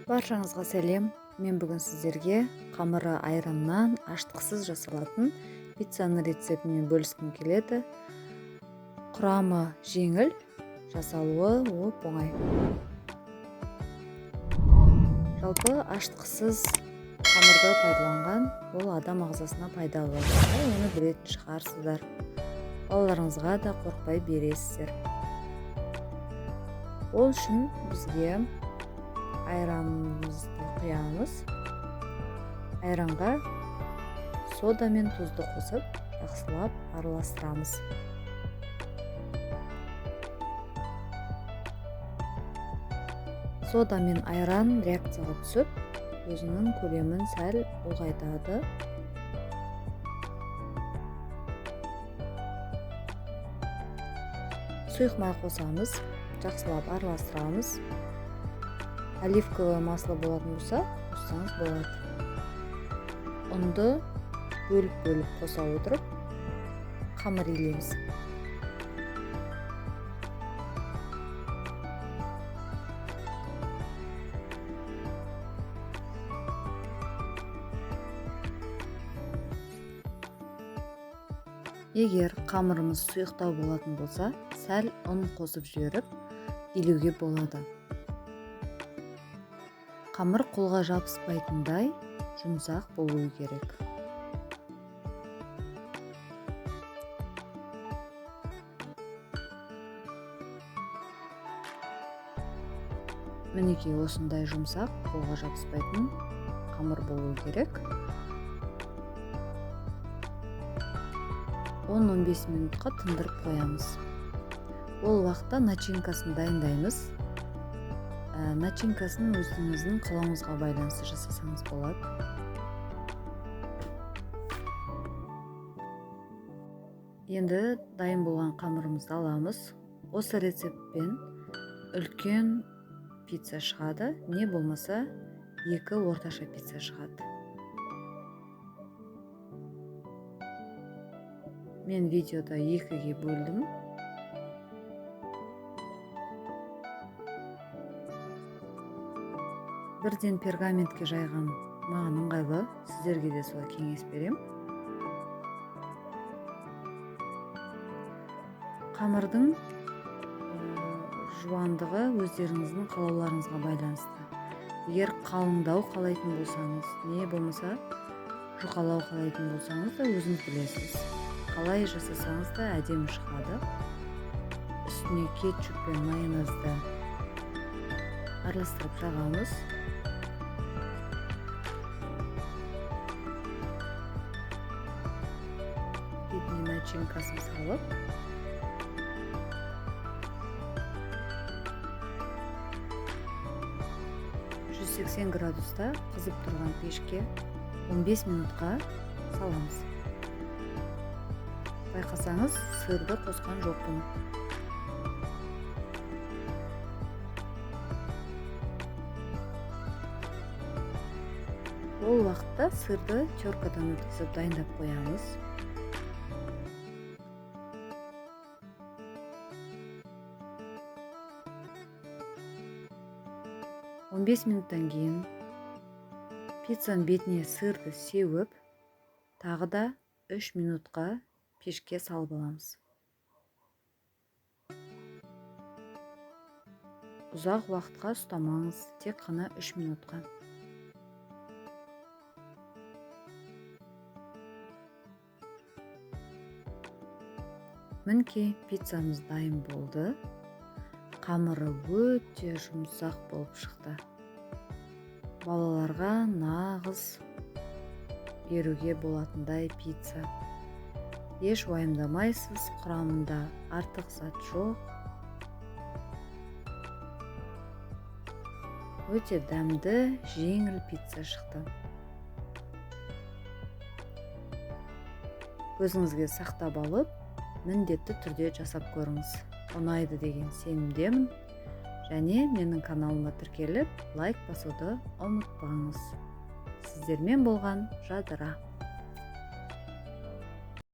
Баршаңызға сәлем. Мен бүгін сіздерге қамыры айраннан ашытқысыз жасалатын пиццаның рецептімен бөліскім келеді. Құрамы жеңіл, жасалуы оп-оңай. Жалпы ашытқысыз қамырды пайдаланған ол адам ағзасына пайдалы. Оны білетін шығарсыздар. Балаларыңызға да қорықпай бересіздер. Ол үшін бізге айранымызды құямыз. Айранға сода мен тұзды қосып, жақсылап араластырамыз. Сода мен айран реакцияға түсіп, өзінің көлемін сәл ұлғайтады. Сұйық май қосамыз, жақсылап араластырамыз. Оливковое масло болатын болса, қоссаңыз болады. Ұнды бөліп-бөліп қоса отырып, қамыр илейміз. Егер қамырымыз сұйықтау болатын болса, сәл ұн қосып жіберіп, илеуге болады. Қамыр қолға жабыспайтындай жұмсақ болуы керек. Мінекей осындай жұмсақ, қолға жабыспайтын қамыр болуы керек. 10-15 минутқа тындырып қоямыз. Ол уақытта начинкасын дайындаймыз. Начинкасын өзіңіздің қалауыңызға байланысты жасасаңыз болады. Енді дайын болған қамырымызды аламыз. Осы рецептпен үлкен пицца шығады, не болмаса екі орташа пицца шығады. Мен видеода екіге бөлдім. Бірден пергаментке жайған маған ыңғайлы, сіздерге де солай кеңес берем. Қамырдың жуандығы өздеріңіздің қалауларыңызға байланысты. Егер қалыңдау қалайтын болсаңыз, не болмаса жұқалау қалайтын болсаңыз да өзіңіз білесіз. Қалай жасасаңыз да әдемі шығады. Үстіне кетчуп пен майонезді араластырып жағамыз. Бетіне начинкасын салып, 180 градуста қызып тұрған пешке 15 минутқа саламыз. Байқасаңыз, сырды қосқан жоқпын. Ол уақытта сырды теркадан өткізіп дайындап қоямыз. 15 минуттан кейін пиццаның бетіне сырды сеуіп, тағы да 3 минутқа пешке салып аламыз. Ұзақ уақытқа ұстамаңыз, тек қана 3 минутқа. Мінекей пиццамыз дайын болды. Қамыры өте жұмсақ болып шықты. Балаларға нағыз беруге болатындай пицца. Еш уайымдамайсыз, құрамында артық зат жоқ. Өте дәмді, жеңіл пицца шықты. Өзіңізге сақтап алып, міндетті түрде жасап көріңіз. Ұнайды деген сенімдемін. Және менің каналыма тіркеліп, лайк басуды ұмытпаңыз. Сіздермен болған Жадыра.